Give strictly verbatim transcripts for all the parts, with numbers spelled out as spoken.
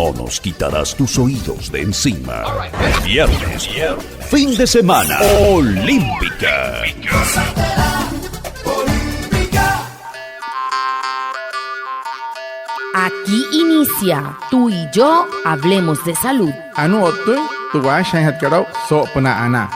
o nos quitarás tus oídos de encima. Viernes, fin de semana, Olímpica. Aquí inicia Tú y yo hablemos de salud. Anuu o'ttüin tü waashajaainjatkat aa'u soo'opünaa anaa.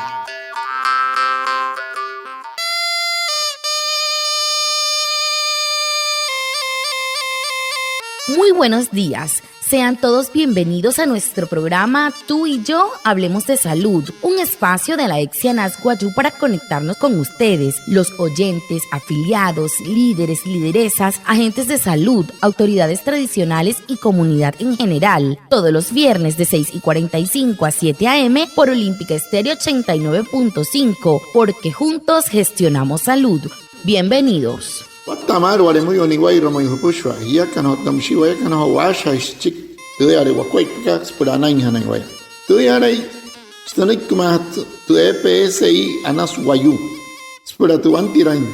Muy buenos días. Sean todos bienvenidos a nuestro programa Tú y yo hablemos de salud, un espacio de la EPSI Anas Wayuu para conectarnos con ustedes, los oyentes, afiliados, líderes, lideresas, agentes de salud, autoridades tradicionales y comunidad en general. Todos los viernes de seis y cuarenta y cinco a siete a. m. por Olímpica Estéreo ochenta y nueve punto cinco, porque juntos gestionamos salud. Bienvenidos. Watta'a maalü wale müyuu niwa'irua mayuu jüpüshua jiakana otta müshii wayakana joo waashajaain süchiki tüüyale wakuaippakat süpüla anainjanain waya. Tüüyalai sünüikimaajatü tü EPSI Anas Wayuu süpüla tü wantiraain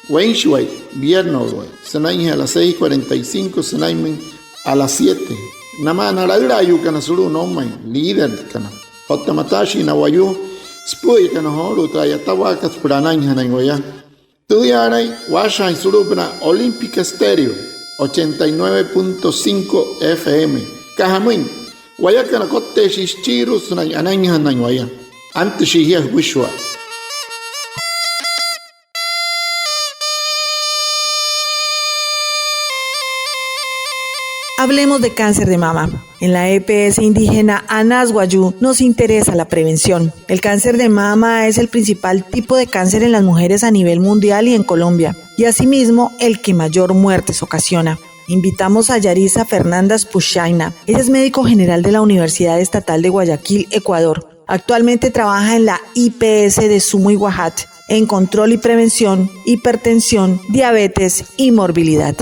weinshiwai vierno'uluwai sünainjee a las seis cuarenta y cinco sünainmüin a las siete, namaa na laülaayuukana sulu'u noumain, líderkana otta mataashii na wayuu süpü'üyakana joolu'u tü a'yatawaakat süpüla anainjanain waya. Tüüyaalain waashajaain sulu'upünaa Olímpica Estéreo ochenta y nueve punto cinco FM. Süka jamüin, wayakana kotteeshii süchiirua sünain anainjanain waya. Antüshii jia jüpüshua. Hablemos de cáncer de mama. En la EPS indígena Anas Wayuu nos interesa la prevención. El cáncer de mama es el principal tipo de cáncer en las mujeres a nivel mundial y en Colombia, y asimismo el que mayor muertes ocasiona. Invitamos a Yarisa Fernanda Spushaina. Ella es médico general de la Universidad Estatal de Guayaquil, Ecuador. Actualmente trabaja en la IPS de Sumuy Wajat, en control y prevención, hipertensión, diabetes y morbilidad.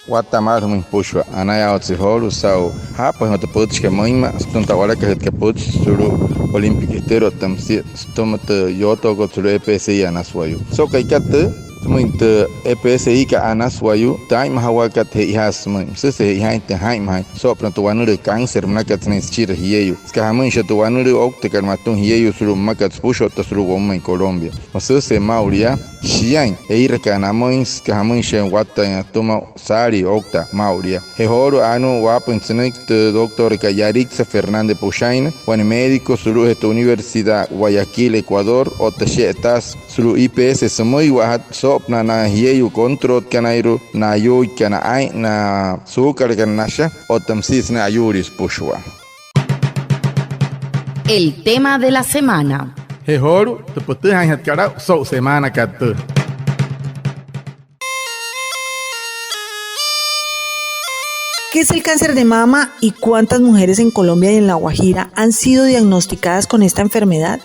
Watta'a maalü jümüin jüpüshua, anayaawatse joolu'u saa'u jaapajüin otta pütchikat müinma'a sütüma tü a'walakajütkat pütchi sulu'u Olímpica Estéreo otta müsia sütüma tü yootookot sulu'u EPSI Anas Wayuu. So'u ka'ikat tüü sümüin tü EPSIkat Anas Wayuu, tü aa'inmajawaakat che'ojaasü sümüin, müsüjese che'ojaain tü jaa'inmajaain soo'opünaa tü wanülüü cáncer münakat sünain süchira jieyuu. Süka jamüin, shia tü wanülüü ouktakat matüma jieyuu sulu'u mmakat süpüshua otta sulu'u woumain Colombia. Müsüjese maa'ulu yaa, shiain eirakaa namüin, süka jamüin, shiain wattaain atüma saalii ouktaa maa'ulu yaa. Je joolu'u anuu waapüin sünüiki tü doctorakat Yarixa Fernández Pushaina, wane médico sulu'ujee tü Universidad Guayaquil, Ecuador, otta shi'yataasü sulu'u IPS Sümüiwa'ajat soo'opünaa na jieyuu kontrootkanairua, na ayuuikana aa'in, na suukalakana nasha, otta müsia sünain ayuulii süpüshua. El tema de la semana. Je joolu'u, tü pütüjaainjatkat aa'u so'u semaanakat tüü. ¿Qué es el cáncer de mama y cuántas mujeres en Colombia y en La Guajira han sido diagnosticadas con esta enfermedad?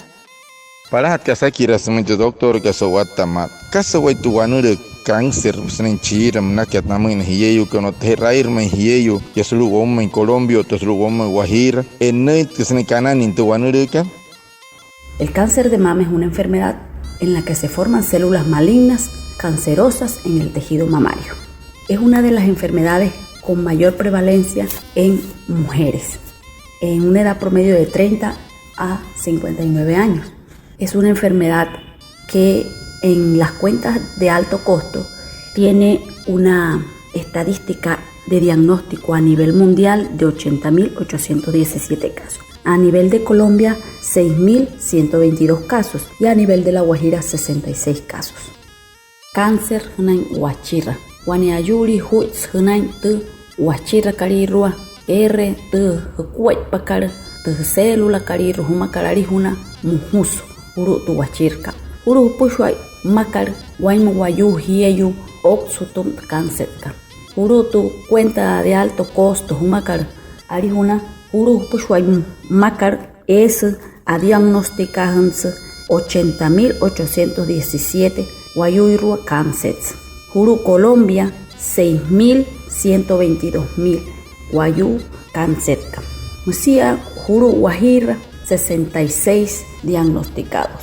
Palajatkat asakiraa sümüin tü doctorakat so'u watta'a maalü. ¿Kasa wayuu tü wanülüü cáncer sünain chiira münakat namüin na jieyuukana otta je'rairü ma'i jieyuu yaa sulu'u woumain Colombia otta sulu'u woumain Guajira? ¿E'nnüitka sünain kananüin tü wanülüükat? El cáncer de mama es una enfermedad en la que se forman células malignas cancerosas en el tejido mamario. Es una de las enfermedades con mayor prevalencia en mujeres, en una edad promedio de treinta a cincuenta y nueve años. Es una enfermedad que en las cuentas de alto costo tiene una estadística de diagnóstico a nivel mundial de ochenta mil ochocientos diecisiete casos. A nivel de Colombia, seis mil ciento veintidós casos y a nivel de La Guajira, sesenta y seis casos. Cáncer jünain wachira. Wane ayuulii juu'itsü jünain tü wachirakalüirua eere tü jükuaippakat, tü jücélulakalüirua jümakat alijuna mojusü julu'u tü wachirakat. Julu'u jüpüshua mmakat wainma wayuu jieyuu ouktüsü jütüma tü cáncerkat. Julu'u tü cuenta de alto costo jümakat alijuna, julu'u jüpüshua mmakat eesü adiagnosticajünüsü ochenta mil ochocientos diecisiete wayuuirua cáncer. Julu'u Colombia, seis mil ciento veintidós mil wayuu cáncerkat. Müsia julu'u Guajira, sesenta y seis diagnosticados.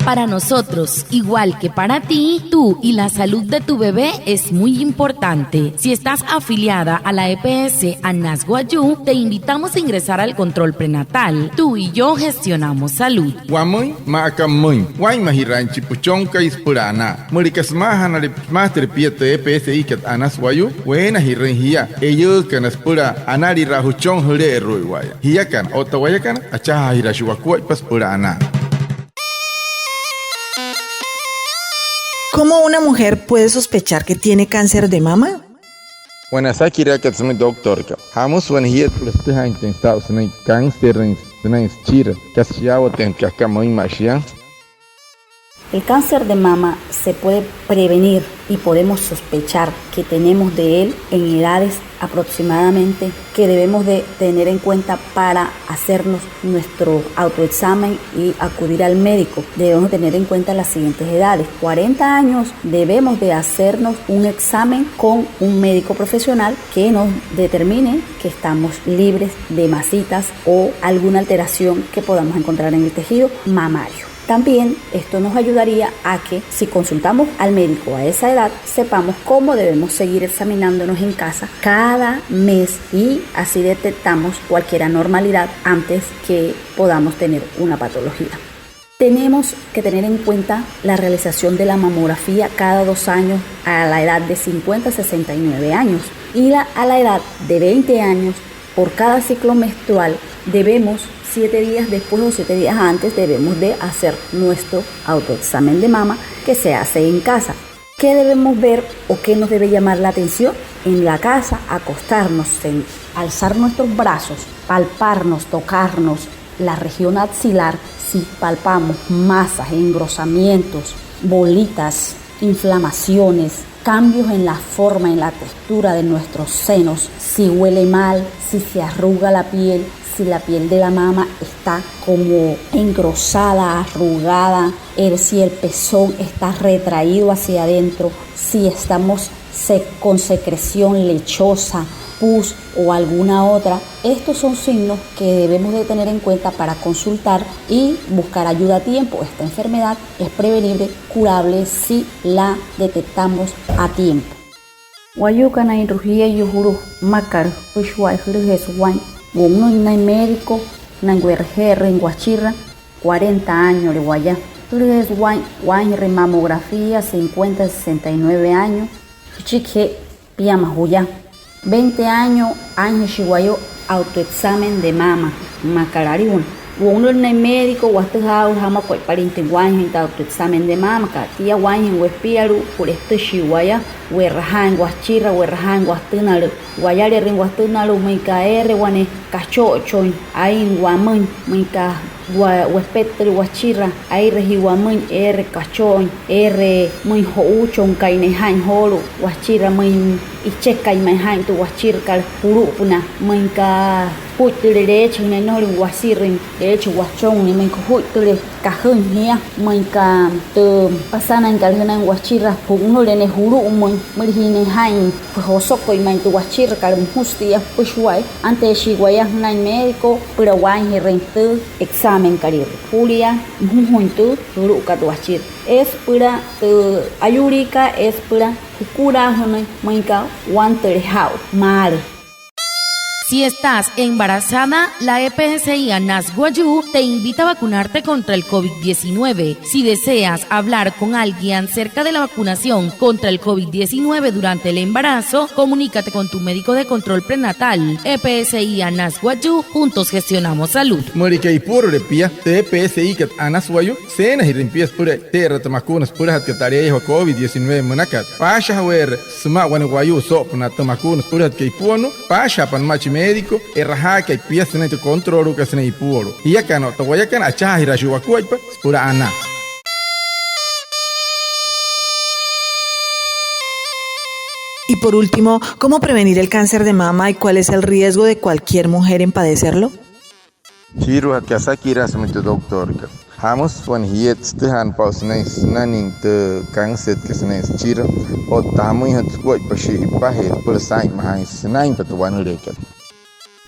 Para nosotros, igual que para ti, tú y la salud de tu bebé es muy importante. Si estás afiliada a la E P S Anas Wayuu, te invitamos a ingresar al control prenatal. Tú y yo gestionamos salud. Wamüin maa aka pümüin, waa'inmajiraain chi püchonkai süpüla anaa. Müleka sümaajanale, sümaajatüle pia tü E P S I kat Anas Wayuu, weenajirüin jia eiyuukana süpüla analiraa jüchon jüle'eru'uiwa'aya. Jiakana otta wayakana, achajaajiraashii wakuaippa süpüla anaa. ¿Cómo una mujer puede sospechar que tiene cáncer de mama? Wane asakiraakat sümüin doctorkat, jamüsü wane jietkat sütüjaainjatüin saa'u sünain cáncerrüin sünain süchira, kasa shiyaawatüinjatka aka müinma'a shia. El cáncer de mama se puede prevenir y podemos sospechar que tenemos de él en edades aproximadamente que debemos de tener en cuenta para hacernos nuestro autoexamen y acudir al médico. Debemos tener en cuenta las siguientes edades. Cuarenta años debemos de hacernos un examen con un médico profesional que nos determine que estamos libres de masitas o alguna alteración que podamos encontrar en el tejido mamario. También esto nos ayudaría a que si consultamos al médico a esa edad, sepamos cómo debemos seguir examinándonos en casa cada mes y así detectamos cualquier anormalidad antes que podamos tener una patología. Tenemos que tener en cuenta la realización de la mamografía cada dos años a la edad de cincuenta a sesenta y nueve años y la, a la edad de veinte años por cada ciclo menstrual debemos, siete días después o siete días antes, debemos de hacer nuestro autoexamen de mama que se hace en casa. ¿Qué debemos ver o qué nos debe llamar la atención? En la casa, acostarnos, sen-, alzar nuestros brazos, palparnos, tocarnos la región axilar, si palpamos masas, engrosamientos, bolitas, inflamaciones, cambios en la forma, en la textura de nuestros senos, si huele mal, si se arruga la piel, si la piel de la mama está como engrosada, arrugada, el, si el pezón está retraído hacia adentro, si estamos sec-, con secreción lechosa, pus o alguna otra. Estos son signos que debemos de tener en cuenta para consultar y buscar ayuda a tiempo. Esta enfermedad es prevenible, curable si la detectamos a tiempo. Wayuukanüinrua jieyuu julu'u mmakat süpüshua jülüjeesü waa'in wu'unüin nünain médico, sünain we'raje'erüin wachira, cuarenta añole waya. Jülüjeesü waa'in waainjirüin mamografía, cincuenta, sesenta y nueve años, süchikijee piama juya. Veinte años aainjashii wayuu autoexamen de mama, mmakat aliwo'una. Wu'unüle nünain médico watüjaa aa'u jamakuaippa tü wainjüin tü autoexamen de mamakat. Tia wainjüin wepialu'u, ju'letüshii waya, we'rajaain wachira, we'rajaain watünalü. Wayalerüin watünalü müinka eere wane kacho'ochoin aa'in wamüin, müinka wa-, wepettüle wachira, aire jia wamüin eere kacho'oin, eere müin jo'uuchonkai ne'e jaa'in joolu'u wachira, müin ichekai ma'i jaa'in tü wachirakat julu'upünaa, müinka jujuittüle leechi, nnojolüin wasirüin leechi wachonnii, müinka jujuittüle kajüin jia, müinka tü pasanainkat jünain wachira, ju'unüle ne'e julu'umüin, mülejii ne'e jaa'in josokoin ma'i tü wachirakat, mojusü tia süpüshua. Anteeshii waya jünain médico süpüla waa'injirüin tü examenkalüirua julia mojuin tü julu'ukat wachira. Eesü süpüla tü ayuuliikat, eesü süpüla jukulaajünüin müinka wantüle jaa'u maalü. Si estás embarazada, la E P S I Anas Wayuu te invita a vacunarte contra el covid diecinueve. Si deseas hablar con alguien acerca de la vacunación contra el covid diecinueve durante el embarazo, comunícate con tu médico de control prenatal. E P S I Anas Wayuu, juntos gestionamos salud. Müleka ipuolule pia, tü E P S I kat Anas Wayuu seenajirüin pia süpüla e'ite'eraa tü makuuna süpülajatkat tü aleeyajawaa covid diecinueve münakat. Paashajaweere sümaa wane wayuu soo'opünaa tü makuuna süpülajatkat ipuoluu, paashajaapa nümaa chi médico e'rajaakai pia sünain tü controluukat sünain ipuoluu. Jiakana otta wayakana, achajaajiraashii wakuaippa süpüla anaa. Y por último, ¿cómo prevenir el cáncer de mama y cuál es el riesgo de cualquier mujer en padecerlo? Chiiruajatkat, asakiraa sümüin tü doctorkat, ¿jamüsü wane jiet sütüjaanüin paa'u sünain sünain tü cáncerkat sünain süchira? Otta ¿jamüinjatü sukuaippa shi'ipajee süpüla saa'inmajaain sünainpa tü wanüleekat?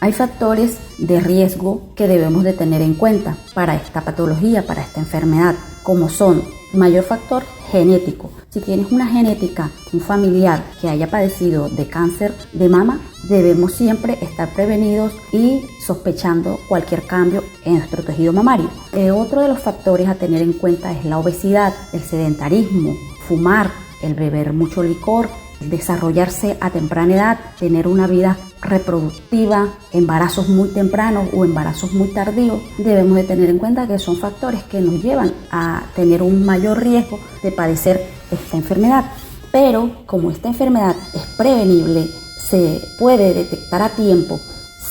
Hay factores de riesgo que debemos de tener en cuenta para esta patología, para esta enfermedad. como son mayor factor genético. Si tienes una genética, un familiar que haya padecido de cáncer de mama, debemos siempre estar prevenidos y sospechando cualquier cambio en nuestro tejido mamario. Eh, otro de los factores a tener en cuenta es la obesidad, el sedentarismo, fumar, el beber mucho licor, el desarrollarse a temprana edad, tener una vida reproductiva, embarazos muy tempranos o embarazos muy tardíos. Debemos de tener en cuenta que son factores que nos llevan a tener un mayor riesgo de padecer esta enfermedad. Pero como esta enfermedad es prevenible, se puede detectar a tiempo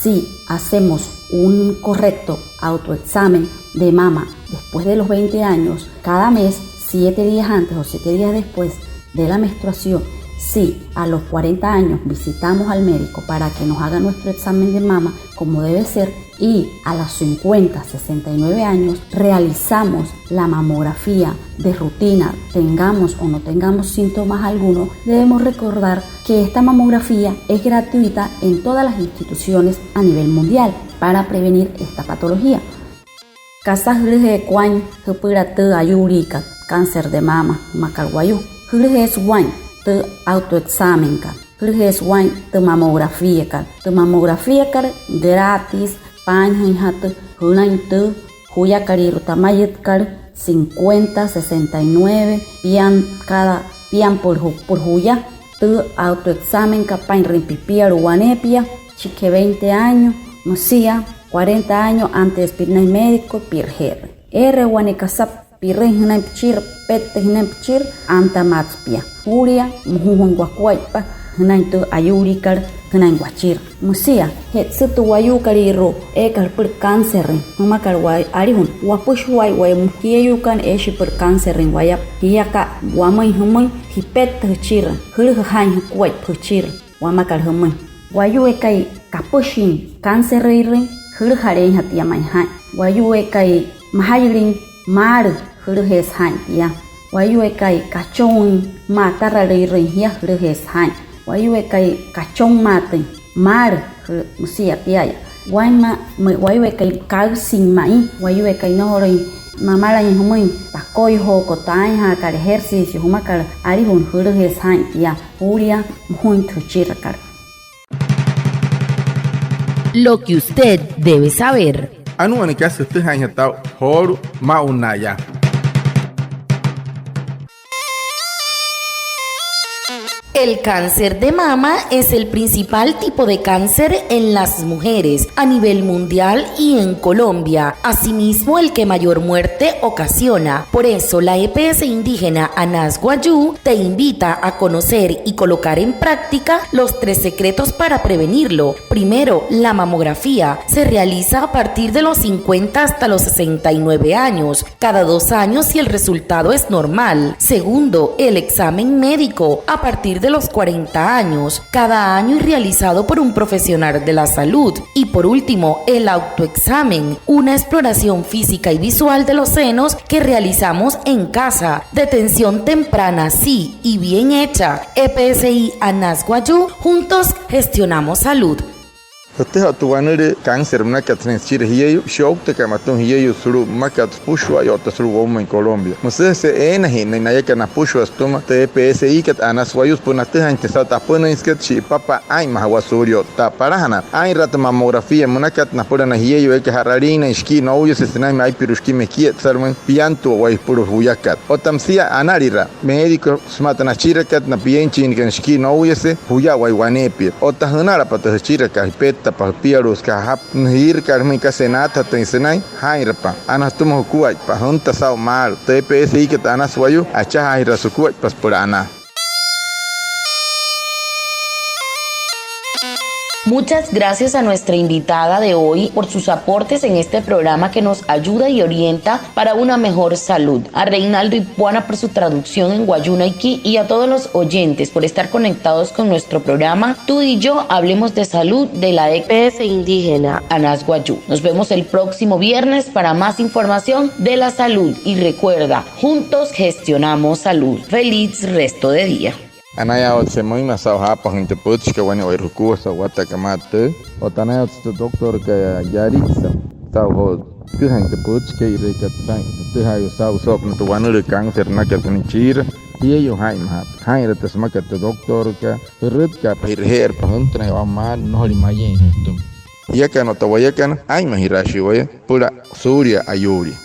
si hacemos un correcto autoexamen de mama después de los veinte años, cada mes, siete días antes o siete días después de la menstruación. Si a los cuarenta años visitamos al médico para que nos haga nuestro examen de mama como debe ser, y a los cincuenta, sesenta y nueve años realizamos la mamografía de rutina, tengamos o no tengamos síntomas alguno, debemos recordar que esta mamografía es gratuita en todas las instituciones a nivel mundial para prevenir esta patología. ¿Kasa jülüjeekai waa'in jüpüla tü ayuuliikat cáncer de mama jümakat wayuu? Jülüjeesü waa'in tü autoexamenkat. Jülüjeesü waa'in tü mamografiakat. Tü mamografiakat gratis, paainjüinjatü jünain tü juyakalüirua tamayütkat, cincuenta, sesenta y nueve, pian, cada piampü'ü jüpüla juya. Tü autoexamenkat paa'inrüin pipialu'u waneepia, süchiki veinte años, müsia cuarenta años antes de pi'rüin naya médico pi'raje'erüin. Eere wane kasa pi'rüin jünain püchira, pettüin jünain püchira, anta matsü pia. Juulia, mojujüin wakuaippa jünain tü ayuuliikat jünain wachira. Müsia, je'tsü tü wayuukolüirua eekat jüpüla cáncerrüin jümakat alijuna, wapüshua waya jieyuukana eeshi jüpüla cáncerrüin wayapa. Jiakana wamüin jümüin, jipettü jüchira, jülüja jaa'in jukuaippa jüchira, wamakat jümüin. Wayuu eekai kapüshin cáncerrüirüin, jülüjaleeinjatü tia ma'i jaa'in. Wayuu eekai majayülin maalü, jülüjeesü jaa'in tia. Wayuu eekai kachonwüin ma'ataralüirüin jia, jülüjeesü jaa'in. Wayuu eekai kachonmaatüin maalü, müsia pia'aya. Wainma, wayuu eekai kaüsin ma'i, wayuu eekai nnojolüin mamalain jümüin takoijooko, taainjaakat ejercicio jümakat alijuna, jülüjeesü jaa'in tia. Juulia, mojuin tü jüchirakat. Lo que usted debe saber. Anuu wane kasa jütüjaainjatü aa'u joolu'u maa'ulu yaa. El cáncer de mama es el principal tipo de cáncer en las mujeres a nivel mundial y en Colombia, asimismo el que mayor muerte ocasiona. Por eso, la E P S indígena Anas Wayuu te invita a conocer y colocar en práctica los tres secretos para prevenirlo. Primero, la mamografía se realiza a partir de los cincuenta hasta los sesenta y nueve años, cada dos años si el resultado es normal. Segundo, el examen médico a partir de los cuarenta años, cada año y realizado por un profesional de la salud. Y por último, el autoexamen, una exploración física y visual de los senos que realizamos en casa. Detención temprana, sí, y bien hecha. E P S I Anas Wayuu, juntos gestionamos salud. Jütüjaa tü wanülüü cáncer münakat sünain süchira jieyuu, shouktaka matüma jieyuu sulu'u mmakat süpüshua otta sulu'u woumain Colombia. Müsüjese eenajinnüin nayakat napüshua sütüma tü E P S I kat Anas Wayuu süpüla natüjaainjatüin saa'u tü apünüinsükat shi'ipapa aa'inmajawaa suulia otta. Palajana, aa'inraa tü mamografía münakat napüla na jieyuu eekai ja'raliinain shikii nouyase sünainmüin aipiru'u shikii mekietsalümüin piantua waya jüpüla juyakat. Otta müsia analiraa médico sümaa tü nachirakat na pienchiinkana shikii nouyase, juya waya waneepia. Otta jünalapa tü jüchirakat, jipettapa, jüpialu'u süka jajapü, jiirakat jümüin kasa e'naatajatüin sünain, jaa'inrapa. Anaa jütüma jukuaippa, jünta saa'u maalü. Tü E P S I kat Anas Wayuu, achajaajiraasü jukuaippa süpüla anaa. Muchas gracias a nuestra invitada de hoy por sus aportes en este programa que nos ayuda y orienta para una mejor salud, a Reinaldo Ipuana por su traducción en wayuunaiki y a todos los oyentes por estar conectados con nuestro programa Tú y yo hablemos de salud de la E P S indígena Anas Wayuu. Nos vemos el próximo viernes para más información de la salud. Y recuerda, juntos gestionamos salud. Feliz resto de día. Anayaawatse müinma saa'u jaapajüin tü pütchikat wane wa'ira jukua saa'u watta'akat maa tüü. Otta anayaawatse tü doctorkai Yarixa saa'u joo Jüküjain tü pütchi kee'ireekat saa'in sütüjaa'iwa saa'u soo'opünaa tü wanülüü cáncer anakatsü nia chiira. Jieyuu jaa'inmajaapa. Jaa'inra tü sümakat tü doctorkat, jürütkaapa ji'raje'erüpa jüntünüin wa'u maalü, nnojolüin maye'enjee jütüma. Jiakana otta wayakana, aa'inmajiraashii waya süpüla suulia ayuulia.